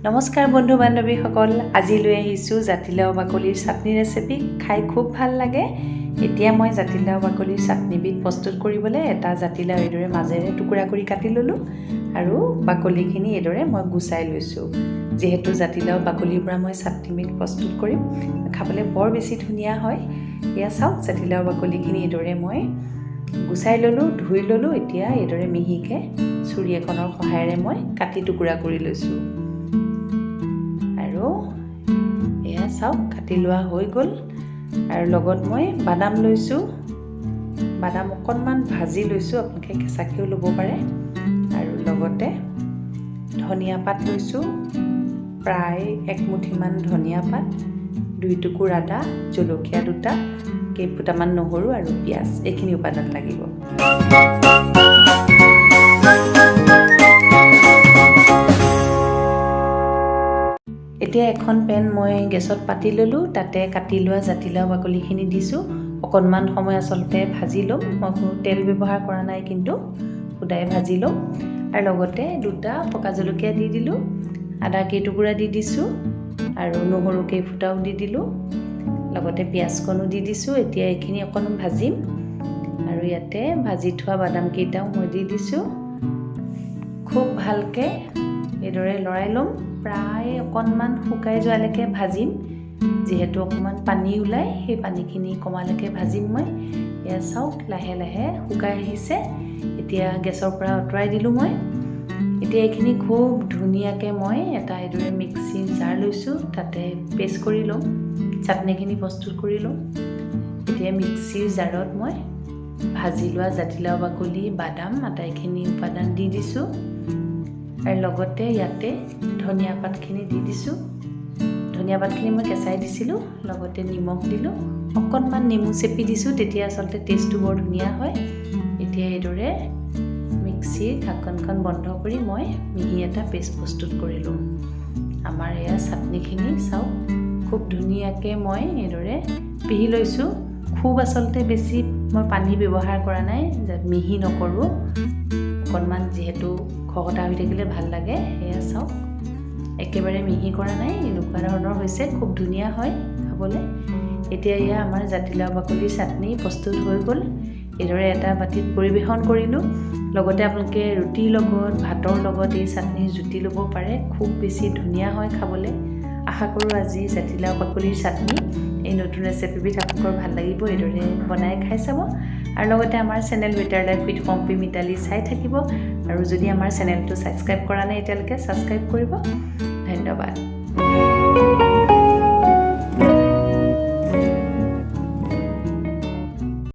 নমস্কাৰ বন্ধু বান্ধৱীসকল, আজি লৈ আহিছোঁ জাতিলাও বাকলিৰ চাটনি ৰেচিপি। খাই খুব ভাল লাগে। এতিয়া মই জাতিলাও বাকলিৰ চাটনিবিধ প্ৰস্তুত কৰিবলৈ এটা জাতিলাও এইদৰে মাজেৰে টুকুৰা কৰি কাটি ল'লোঁ আৰু বাকলিখিনি এইদৰে মই গুচাই লৈছোঁ। যিহেতু জাতিলাও বাকলিৰ পৰা মই চাটনিবিধ প্ৰস্তুত কৰিম, খাবলৈ বৰ বেছি ধুনীয়া হয়। এয়া চাওক, জাতিলাও বাকলিখিনি এইদৰে মই গুচাই ল'লোঁ, ধুই ল'লোঁ। এতিয়া এইদৰে মিহিকৈ চুৰি এখনৰ সহায়েৰে মই কাটি টুকুৰা কৰি লৈছোঁ। আৰু এয়া চাওক, কাটি লোৱা হৈ গ'ল। আৰু লগত মই বাদাম লৈছোঁ। বাদাম অকণমান ভাজি লৈছোঁ, আপোনালোকে কেঁচাকৈও ল'ব পাৰে। আৰু লগতে ধনিয়া পাত লৈছোঁ, প্ৰায় একমুঠিমান ধনিয়া পাত, 2 টুকুৰ আদা, জলকীয়া দুটা, কেইফুটামান নহৰু আৰু পিঁয়াজ, এইখিনি উপাদান লাগিব। এতিয়া এখন পেন মই গেছত পাতি ল'লোঁ। তাতে কাটি লোৱা জাতিলাও বাকলিখিনি দিছোঁ। অকণমান সময় আচলতে ভাজি ল'ম। মই কোনো তেল ব্যৱহাৰ কৰা নাই, কিন্তু সুদাই ভাজি ল'ম। আৰু লগতে দুটা পকা জলকীয়া দি দিলোঁ, আদা কেইটুকুৰা দি দিছোঁ আৰু নহৰু কেইফুটাও দি দিলোঁ, লগতে পিঁয়াজকণো দি দিছোঁ। এতিয়া এইখিনি অকণমান ভাজিম আৰু ইয়াতে ভাজি থোৱা বাদামকেইটাও মই দি দিছোঁ। খুব ভালকৈ এইদৰে লৰাই ল'ম। প্ৰায় অকণমান শুকাই যোৱালৈকে ভাজিম। যিহেতু অকণমান পানী ওলায়, সেই পানীখিনি কমালৈকে ভাজিম মই। এয়া চাওক, লাহে লাহে শুকাই আহিছে। এতিয়া গেছৰ পৰা আঁতৰাই দিলোঁ মই। এতিয়া এইখিনি খুব ধুনীয়াকৈ মই এটা এইদৰে মিক্সি জাৰ লৈছোঁ, তাতে পেষ্ট কৰি ল'ম, চাটনিখিনি প্ৰস্তুত কৰি ল'ম। এতিয়া মিক্সিৰ জাৰত মই ভাজি লোৱা জাতিলাও বাকলি, বাদাম আটাইখিনি উপাদান দি দিছোঁ আৰু লগতে ইয়াতে ধনিয়া পাতখিনি দি দিছোঁ। ধনিয়া পাতখিনি মই কেঁচাই দিছিলোঁ। লগতে নিমখ দিলোঁ, অকণমান নেমু চেপি দিছোঁ, তেতিয়া আচলতে টেষ্টটো বৰ ধুনীয়া হয়। এতিয়া এইদৰে মিক্সিৰ ঢাকনখন বন্ধ কৰি মই মিহি এটা পেষ্ট প্ৰস্তুত কৰিলোঁ। আমাৰ এয়া চাটনিখিনি চাওক, খুব ধুনীয়াকৈ মই এইদৰে পিহি লৈছোঁ। খুব আচলতে বেছি মই পানী ব্যৱহাৰ কৰা নাই, মিহি নকৰোঁ, অকণমান যিহেতু খহটা হৈ থাকিলে ভাল লাগে। এয়া চাওক, একেবাৰে মিহি কৰা নাই, এনেকুৱা ধৰণৰ হৈছে। খুব ধুনীয়া হয় খাবলৈ। এতিয়া এয়া আমাৰ জাতিলাও বাকলিৰ চাটনি প্ৰস্তুত হৈ গ'ল। এইদৰে এটা বাতিত পৰিৱেশন কৰিলোঁ। লগতে আপোনালোকে ৰুটিৰ লগত, ভাতৰ লগত এই চাটনিৰ জুতি ল'ব পাৰে। খুব বেছি ধুনীয়া হয় খাবলৈ। আশা কৰোঁ আজি জাতিলাও বাকলিৰ চাটনি এই নতুন ৰেচিপিবিধ আপোনালোকৰ ভাল লাগিব। এইদৰে বনাই খাই চাব আৰু লগতে আমাৰ channel better life with Pompi Mitali চাই থাকিব। আৰু যদি আমাৰ চেনেলটো ছাবস্ক্ৰাইব কৰা নাই এতিয়ালৈকে, ছাবস্ক্ৰাইব কৰিব। ধন্যবাদ।